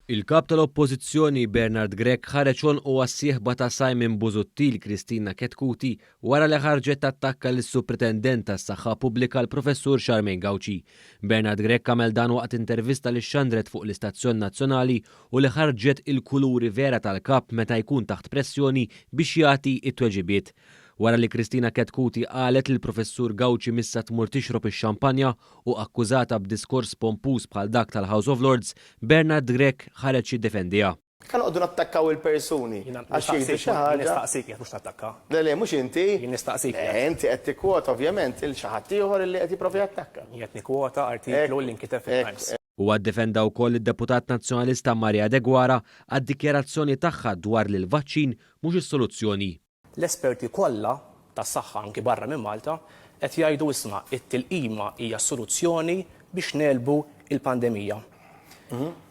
Il-Kap tal-Oppożizzjoni Bernard Grech ħareġ għonqu għas-sieħba ta' Simon Busuttil Kristina Chetcuti wara li ħarġet tattakka lis-Supretendent tas-Saħħa Pubblika l-Professur Charmaine Gauci. Bernard Grech għamel dan waqt intervista li xxandret fuq l-istazzjon nazzjonali u li ħarġet il-kuluri vera tal-Kap meta jkun taħt pressjoni biex jagħti t-tweġibiet. Wara li Kristina Chetcuti qalet li l-Professur Gauci missha tmur tixrob ix-xampanja u akkużata b'diskors pompuż bħal dak tal-House of Lords, Bernard Grech ħareġ jiddefendiha. Ħa noqogħdu nattakkaw il-persuni għax jgħidu xi ħaġa. Jien nistaqsik jekk mhux nattakka. Le, le, mhux inti. Jien nistaqsik. Le, inti qed tikkwota ovvjament lil xi ħadd ieħor illi qed jipprova jattakka. Jien qed nikkwota artiklu li nkiteb fit-Times. Huwa ddefenda wkoll lid-Deputat Nazzjonalista Maria Deguara għad-dikjarazzjoni tagħha dwar li l-vaċċin mhux is-soluzzjoni. L-esperti kollha tas-saħħa anki barra minn Malta qed jgħidu isma' it-tilqima hija s-soluzzjoni biex negħlbu l-pandemija.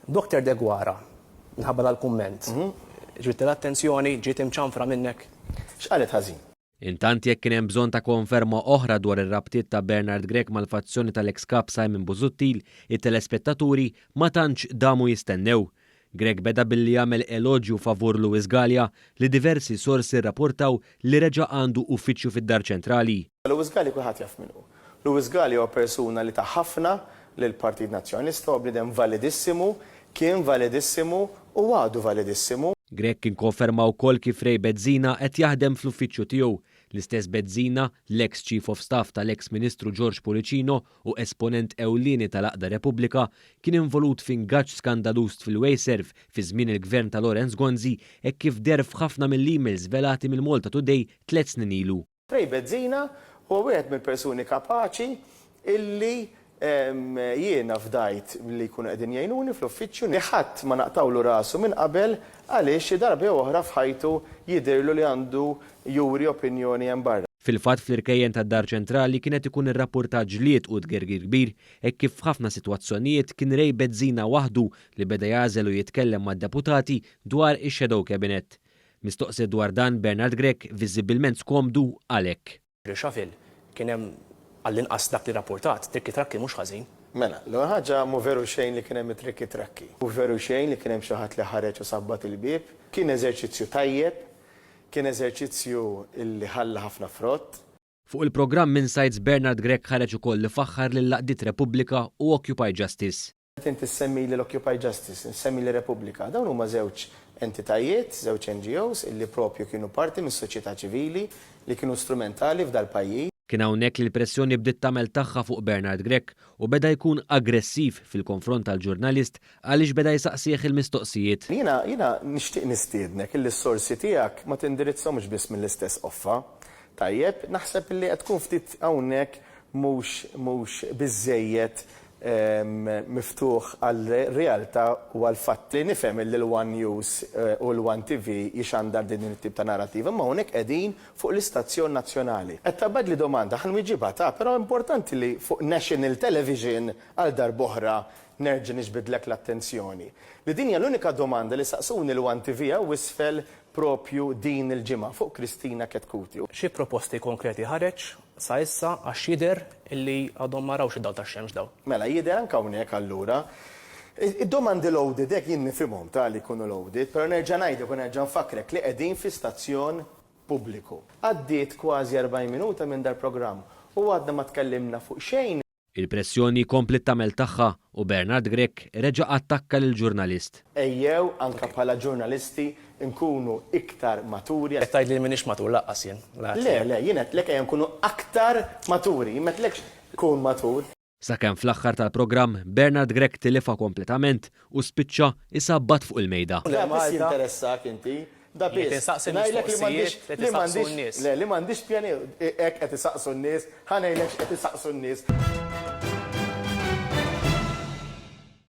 Doctor Deguara, minħabba dal-kumment, ġbidtilha attenzjoni, ġiet imċanfra minnek? X'qalet ħażin? Intant jekk kien hemm bżonn ta' konferma oħra dwar ir-rabtiet ta' Bernard Grech mal-fazzjoni tal-eks Kap Simon Busuttil, it-telespettaturi ma tantx damu jistennew. Grech beda billi għamel eloġju favur Louis Galea li diversi sorsi rraportaw li reġa' għandu uffiċċju fid-Dar Ċentrali. Louis Galea kulħadd jaf min hu. Louis Galea huwa persuna li ta ħafna lill-Partit Nazzjonalista, huwa bniedem validissimu, kien validissimu u għadu validissimu. Grech kien konferma wkoll kif Ray Bezzina qed jaħdem fl-uffiċċju tiegħu. L-istess Bezzina, l-eks Chief of Staff tal-eks Ministru George Pullicino u esponent ewlieni tal-għaqda Repubblika, kien involut f'ingaġġ skandaluż fil-Wasteserv fi żmien il-Gvern ta' Lawrence Gonzi hekk kif deher f'ħafna mill-emails żvelati mill-Malta Today tlett snin ilu. Ray Bezzina huwa wieħed mill-persuni kapaċi illi jiena fdajt li jkunu qegħdin jgħinuni fl-uffiċċju li ħadd ma naqtgħulu rasu minn qabel għaliex xi darba jew oħra f'ħajtu jidhirlu li għandu juri opinjoni hemm barra. Fil-fatt fl-irkejjen tad-Dar Ċentrali kien qed ikun irrappurtat ġlied u tgergir kbir hekk kif f'ħafna sitwazzjonijiet kien Ray Bezzina waħdu li beda jagħżel u jitkellem mad-deputati dwar ix-shadow cabinet. Mistoqsi dwar dan Bernard Grech viżibbilment skomdu qal hekk. Reshuffle kien hemm għall-inqas dak li rrappurtat, trikki trakki mhux ħażin. Mela, l-ewwel ħaġa mhu veru xejn li kien hemm it-trikki trakki. Mhu veru xejn li kien hemm xi ħadd li ħareġ u sabbat il-bieb. Kien eżerċizzju tajjeb Kien eżerċizzju li ħalla ħafna frott. Fuq il-programm Insights Bernard Grech ħareġ ukoll ifaħħar lill-għaqdiet Repubblika u Occupy Justice. Meta inti ssemmili l-Occupy Justice, issemmili Repubblika, dawn huma żewġ entitajiet, żewġ NGOs illi propju kienu parti mis-soċjetà ċivili, li kienu strumentali f'dal-pajjiż. Kien hawnhekk li l-pressjoni bdiet tagħmel tagħha fuq Bernard Grech u beda jkun aggressiv fil-konfront tal-ġurnalist għaliex beda jsaqsih il-mistoqsijiet. Jiena, jiena nixtieq nistiednek illi s-sorsi tiegħek ma tindirizzhomx biss mill-istess qoffa. Tajjeb, naħseb illi qed tkun ftit hawnhekk mhux, mhux biżżejjed miftuħ għar-realtà u għall-fatti. Nifhem illi l-One News u l-One TV jxandar din it-tip ta' narrativa, imma hawnhekk qegħdin fuq l-istazzjon nazzjonali. Qed taqbadli domanda, ħa nwieġibha ta' però importanti li fuq national television għal darb'oħra nerġa' niġbidlek l-attenzjoni. Li din hija l-unika domanda li saqsuni l-One TV hawn isfel propju din il-ġimgħa fuq Kristina Chetcuti. Xi proposti konkreti ħareġ sa issa għax jidher li għadhom ma rawx id-dawl tax-xemx dawn. Mela, jidher anke hawnhekk allura. Id-domandi loaded hekk jien nifhimhom ta' li jkunu loaded, però nerġa' ngħidlek u nerġa' nfakkrek li qegħdin fi stazzjon pubbliku. Għaddiet kważi 40 minuta minn dal-programm u għadna ma tkellimna fuq xejn. Il-pressjoni kompliet tagħmel tagħha u Bernard Grech reġa' attakka lill-ġurnalist. Ejjew anke bħala ġurnalisti nkunu iktar maturi. Qed tgħidli li m'iniex matur lanqas jien. Le, le, jien għedtlek ejja nkunu aktar maturi, jien m'għedtlekx kun matur. Sakemm fl-aħħar tal-programm Bernard Grech tilifha kompletament u spiċċa isabbat fuq il-mejda. Da biss jinteressak inti. Da biss. Ngħidlek li m'għandix li m'għandix le li m'għandix pjan hekk qed isaqsu n-nies, ħa ngħidlek x'qed isaqsu n-nies.